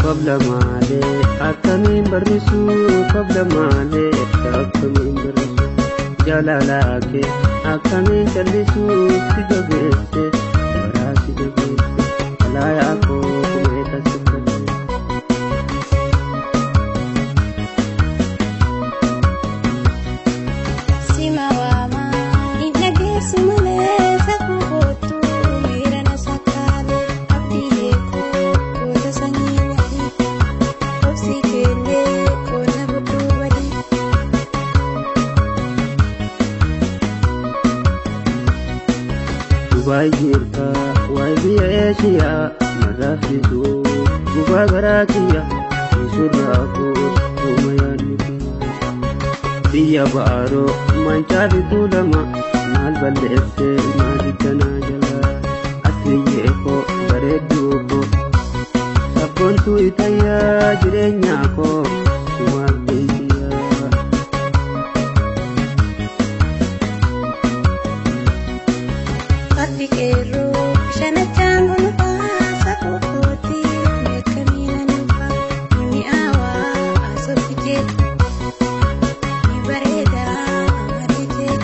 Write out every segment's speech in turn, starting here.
Qabla maalee akkamiin barrisuu, qabla maalee akkamiin barrisuu, jaalalaa kee akkamiin callisuu, si jabeesse garaa si jabeesse alaayaa koo kumeeta si barreesse. Sima waamaa hin dhageessu malee safuu kootu miira na sakaalee abdii eeguu goota sanyii wadii obsii keellee qonna budduu badii. Dubaay jirta waay biyya Eeshiyaa marraafisuu gubaa garaa kiyya isurraa fuudhuma yaadni kiyya. Biyya baaroo mancaa bituu lama maal balleessee maal bittanaa jalaa asliyyee koo bareedduu koo sabboontuu itayyaa jireenyaa koo sumaaf beekiyyaa. Fardi qeerroo shanachaan golfaa safuu kooti beekamiina nufaa ni mi'aawaa asofi kee ni bareedaa amalli kee.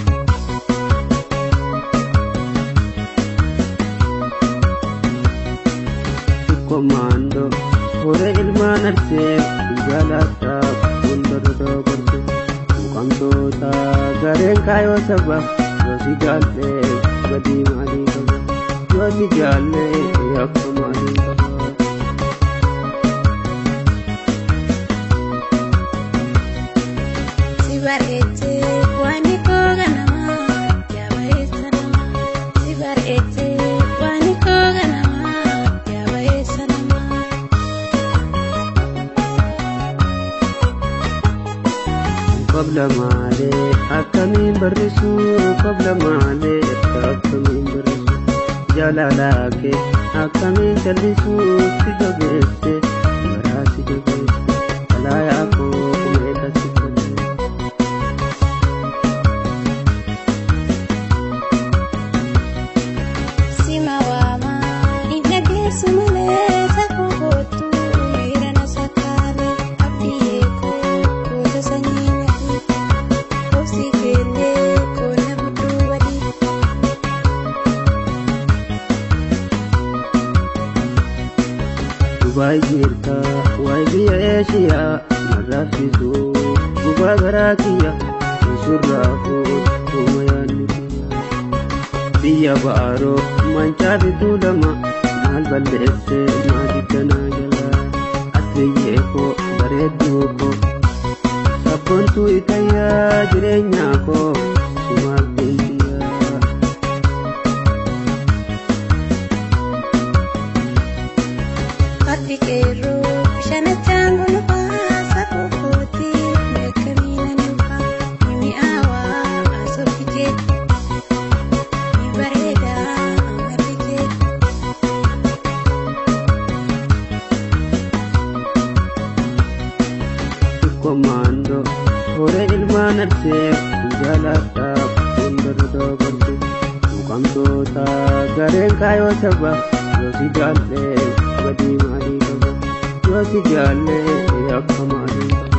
Komando hore ilmaan arsee jaalaataaf hundarra dabarse muqamtoota gareen kaayoo saba yoo si jaallee badii maalii qaba yoo si jaallee yakka maalii qaba. Si bareechee waan koo ganamaa yaa bareessa namaa. Si bareechee waan koo ganamaa yaa bareessa namaa. Qabla maalee akkamiin barrisuu, qabla maalee akkamiin barrisuu, jaalalaa kee akkamiin callisuu, si jabeesse garaa si jabeesse alaayaa koo kumeeta si barreesse. Sima waamaa hin dhageessu malee safuu kootu miira na sakaalee abdii eeguu goota sanyii wadii obsii keellee qonna budduu badii. Dubaay jirta waay biyya Eeshiyaa marraafisuu gubaa garaa kiyya isurraa fuudhuma yaadni kiyya. Biyya baaroo mancaa bituu lama maal balleessee maal bittanaa jalaa asliyyee koo bareedduu koo sabboontuu itayyaa jireenyaa koo sumaaf beekiyyaa. Fardi qeerroo shanachaan golfaa safuu kooti beekamiina nufaa ni mi'aawaa asofi kee ni bareedaa amalli kee. Komando hore ilmaan arsee jaalaataaf hundarra dabarse muqamtoota gareen kaayoo saba yoo si jaallee badii maalii qaba yoo si jaallee yakka maalii qaba.